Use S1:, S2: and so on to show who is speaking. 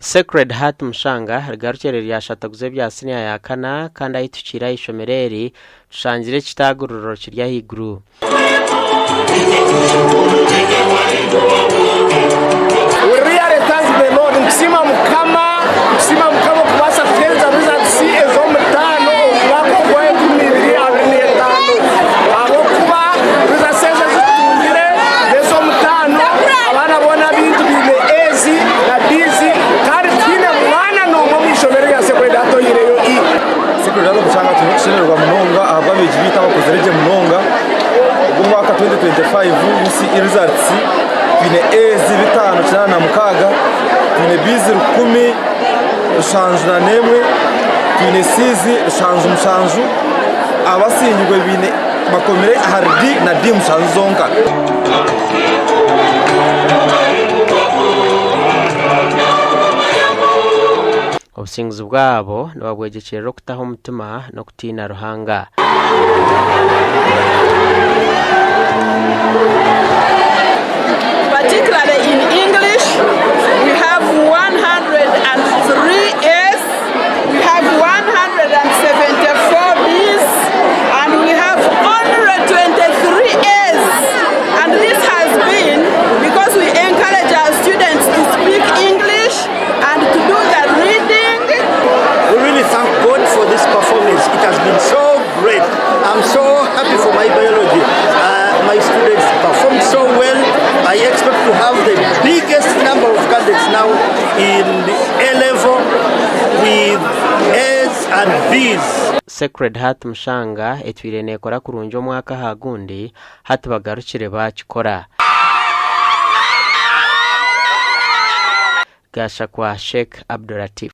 S1: Sacred Heart Mushanga rigarukire ryashataguza ebya siniya ya kana kandi ahi tukiire aha ishomero eri tushangire ekitaaguriro kiri ahaiguru.
S2: We really thank the Lord. Nkusiima Mukama, nkusiima Mukama okubaasa kuheereza results ez'omutaano omu mwaka ogwa 2025 ahabw'okuba results ezo ezitutungire n'ez'omutaano abaana boona abaitu baine A's na B's kandi tihaine mwana n'omwe omu ishomero rya Sacred Heart oihireyo E.
S3: Sacred Heart Omushanga twine okushemererwa munonga ahabw'abeegi baitu abakozire gye munonga. Ogu omwaka 2025 UCE results twine A's 586, twine B's 1071, twine C's 77, abasingirwe baine bakomire ahari D na D mushanju zonka.
S1: Obusinguzi bwabo nibabwegyekyerera okutaho omutima n'okutiina Ruhanga.
S4: Particularly in English, we have 103 A's, we have 174 B's, and we have only 23 A's. And this has been because we encourage our students to speak English and to do the reading.
S5: We really thank God for this performance. It has been so great. I'm so happy for my biology. My students performed so well. I expect to have the biggest number of candidates now in the A level with A's and B's.
S1: Sacred Heart Mushanga etwire neekora kurungi omwaka aha gundi, hati bagarukire baakikora. Gashakwa Sheikh Abdulatif.